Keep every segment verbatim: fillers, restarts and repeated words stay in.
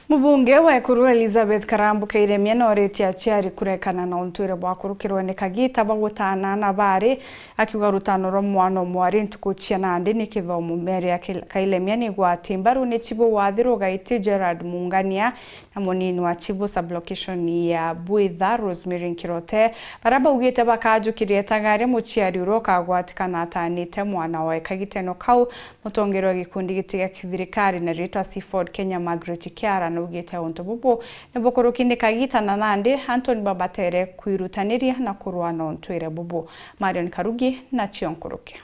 Mubunge wa Ekuru Elizabeth Karambu Kairemia nooritie aciari kurekana na untwire bwa kurukirwa ni kagita ba gutaana aana baari, akiuga rutano rwa mwana o mwari ntuku cia nandi ni kithomo. Mary ya Kail-, Kairemia ni igwati mbaru ni Chibu wa Athiru Gaiti Gerald Mungania na munini wa Chibu sub-location ya Bwitha Rosemary Nkirote, baria baugite bakajukiria etaga aria muciari uria ukagwatikana ataanite mwana wawe kagiteno kau. Mutongeria wa gikundi giti gia kithirikari na riitwa Seafood Kenya, Margaret Kiara, naugite untu bubu ni bukuruki ni kagita na nandi antu ni babatere kwirutaniria na kurua na untwire bubu. Marion Karugi nacio nkuruki.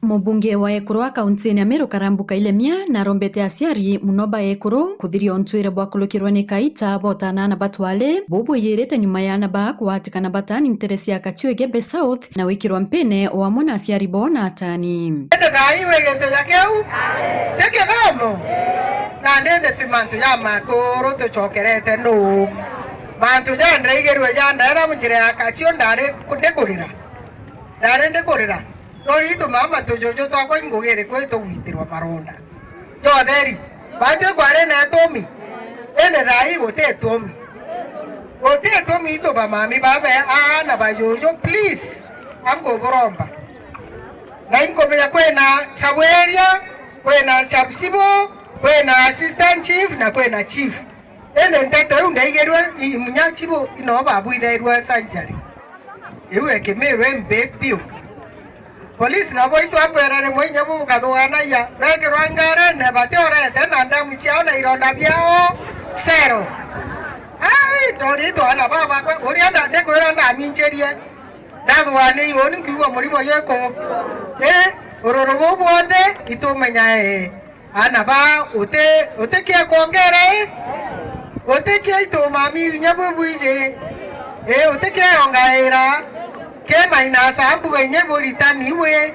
Mubunge wa ekuru a kaunti ya Meru Karambu Kailemia narombete aciari muno ba ekuru kuthiria untwire bwa kurukirwa ni kaita botana na batwale bubwiyirite nyuma ya aana baa kwatikana batani ntere cia Kachuege Bay South na wikirwa mpine o amwe na aciari bo na atani. Indi thaa ii wi gintu ja kiu ti kithomo, na ndindi ti mantu ja makuru tucokerete nuu. Mantu ja ndaigirue ja ndaera njira ya Kachio ndari ndikurira, ndari ndikurira. Nori itu mama tujuju twakwa ingugi iriku itugwitirwa maronda jotheri? Bati kwari na itumi, indi thaa ii guti itumi. Guti itumi itu bamami babe aana bajuju, please, ankuburomba. Na inkumenya kwina sub area, kwina sub sibo, kwina assistant chief na kwina chief. Indi nteto iu ndaigirue i-, imunya chibu ino babwithairue surgery. Iu ekimirwe mbi biu. Polisi nabo itwambwira rimwe inya bubukathuganagia, bekirwa ngarene batiorete na ndamu ciao na ironda biao cero. Ai, ndori twana baba kwe, uria nda-, ndikwira ndaminchirie. Ndathugania iu, ni nkiuga murimo jwiku. Ii, ururu buu bwonthe itumenya, ee. Aana baa, uti, utikia kwongera, ii? Utikia itumami inya bwi bwiji, ii, utikia yongaira, ke mainasa mbuga inya buritani wi.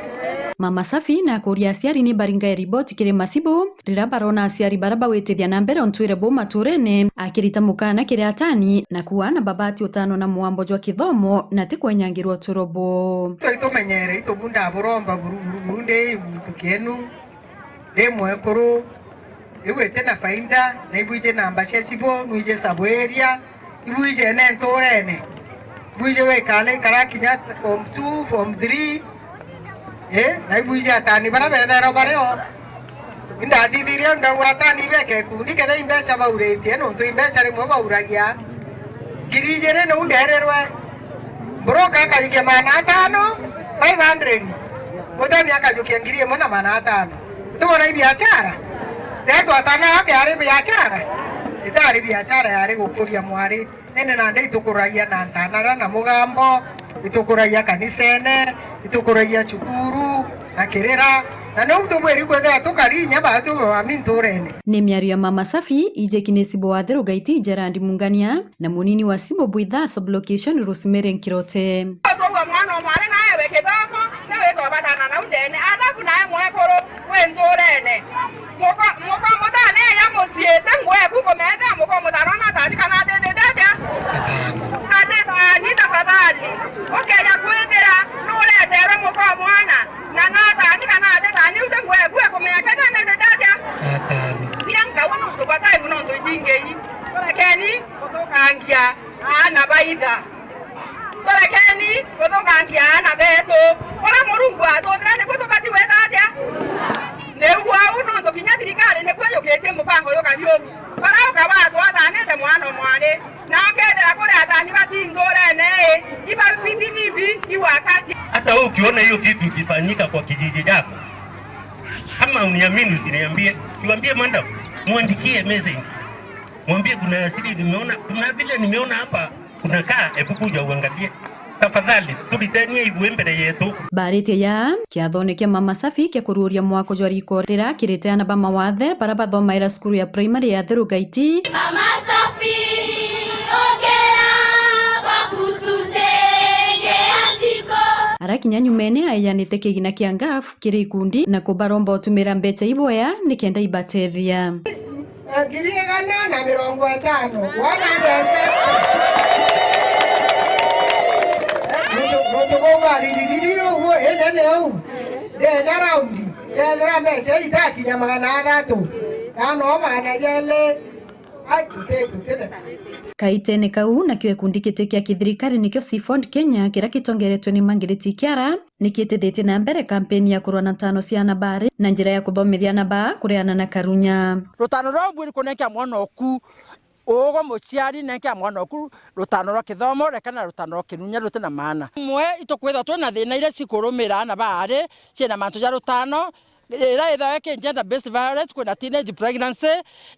Mama Safi na akuria aciari ni baringae riboti kiri macibu, riria barona aciari baria bagwitithia na mbere untwire buu maturene, akirita mukana kiri atani, na kuuga aana babati utano na mwambo jwa kithomo na ti kwenyangirwa uturo buu. Itumenyere, itubunda buromba buru, buru, buru, ndi muntu kienu. Ndi mwekuru, iu iti na faida, na ibwiji namba cia cibo, nwiji sub area, ibwiji ene nturene, ibwiji wikale ikara kinya form two, form three, eh, na ibwiji atani baria bethairwa bario. Indathithirie ndauga atani beke ikundi, kethira imbeca bauritie, nontu imbeca rimwe bauragia. Ngiri ijiri niu nderirwe. Broker akajukia magana atano, five hundred. Mutani akajukia ngiri imwe na magana atano. Tubona ibiachara? Ndeto atana ake ari biachara? Itari biachara, yari gukuria mwari. Nene nandi itukuragia na ntanara na mugambo, itukuragia kanisene, itukuragia cukuru, na kirira. Na niu tubwiri kwithira tukari inya batu bamami nturene. Ni miario ya Mama Safi, ijeki ni cibo wa Athiru Gaiti Gerard Mungania. Na munini wa cibo Bwitha sub-location Rosemary Nkirote. Twaua mwana o mwari naewe kithoko, ni witwa batana nau ndene, alafu nae mwekuru wi nturene. Muko-, muko mutane ya mucii, ti nguo eku kumetha, muko mutano na tani kana atitite atia? Atitani tafadhali. Ukeja kwithira nureterwe muko mwana, na na tani kana atitani, u ti nguo eku ekumenya kethira netite atia? Atani. Ira nkaua nontu batai muno ntu itingei. Turekeni kuthukangia aana ba itha. Turekeni kuthukangia aana betu. Uria Murungu atuthira nikuo tubati gwita atia? Niu au nontu kinya thirikari nikuo yukitie mubango jukari uu. Baria ukabatwa athanite mwana o mwari, na ukethira kuri athani bati nturene ii, ibabiti nibi iwakati. Hata wewe ukiona hiyo kitu ikifanyika kwa kijiji chako, kama uniamini, usiniambie, siwambie madam, muandikie message. Mwambie kuna asili nimeona, kuna vile nimeona hapa kuna kaa, hebu kuja uangalie. Tafadhali, tulitania hivyo mbele yetu. Baritie ya kiathone kia Mama Safi kia kururia mwako jwa riko riria kirite ana ba mawathe bara bathomaira cukuru ya primary ya Athiru Gaiti. Mama Safi, ongera kwa kututengea jiko. Arakinya nyumene aejanite kigina kia ngaf kiri ikundi na kubaromba utumira mbecha iboya nikenda ibatethia. Ngiri igana na mirongo itano, one hundred fifty. Muntu, muntu kuuga ririri uguo inene uu, ndeja raundi, ndethira mbeca itakinya magana athatu, kana o magana jeli, Kaitene kau, nakio gikundi giti kia kithirikari nikio Seaford Kenya, kiria kitongeretwe ni Margaret Ikiara, ni kitithitie na mbere kampeni ya kurwa na ntano cia ana baari na njira ya kuthomithia ana baa kureana na karunya. Rutano rwa mbui ni kunenkea mwana oku ugo muciari, nenkea mwana oku rutano rwa kithomo, rekana na rutano rwa kirunya ruti na maana. Imwe itukwithwa twina thina iria cikurumira ana baari ciina mantu ja rutano, ira ithawe ki gender based violence, kwina teenage pregnancy,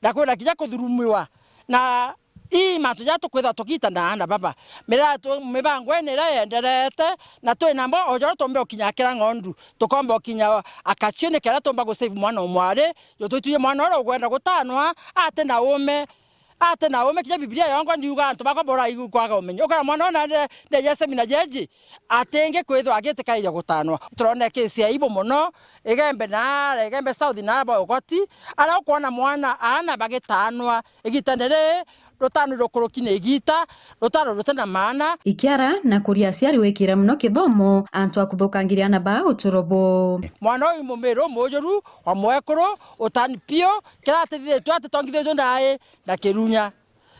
na kwina kinya kuthurumiwa. Na ii mantu ja tukwithwa tugiita na ana baba. Mira-, tu-, mibangweni iria yenderete, na twina mbo, o joria tuumba ukinya kira ng'ondu, tukomba ukinya akacio, nikenda tuumba gu save mwana o mwari, jo twitwije mwana uria ugwenda gutanwa, ati na uume, ati na uume, kinya Bibilia yongwa niuga antu bakwa boraigua kwaga umenyo. Ukara mwana ona nde-, ndeje semina jeji, atingi kwithwa agitikaija gutanwa. Turone kesi ya aibu mono, Igembe na ara, Igembe South na aba ugoti, ara ukwona mwana, aana bagitanwa, igitene riri, rutano rukuruki ni igita, rutano ruti na maana. Ikiara na kuria aciari wikira mono kithomo, antu a kuthukangiria ana baa uturo bo. Mwana uyu mumiru, mujuru, wa mwekuru, utani piu, kiratithithitue atitongithitue nai na kirunya.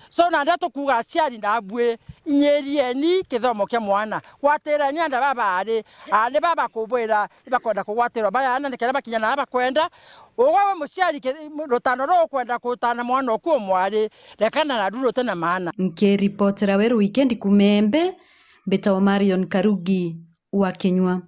So, nandi tukuuga aciari, nabui, inyirieni kithomo kia mwana. Gwatireni ana baba ari, aani baba kubwira, ibakwenda kugwatirwa bari aana, nikenda bakinya na bakwenda. Ugwe wi muciari, ki-, rutano ruu ukwenda kutana mwana oku o mwari, rekana naru ruti na maana. Nkiripotera Weru Wikendi kuuma Embe, mbitawa Marion Karugi wa Kinyua.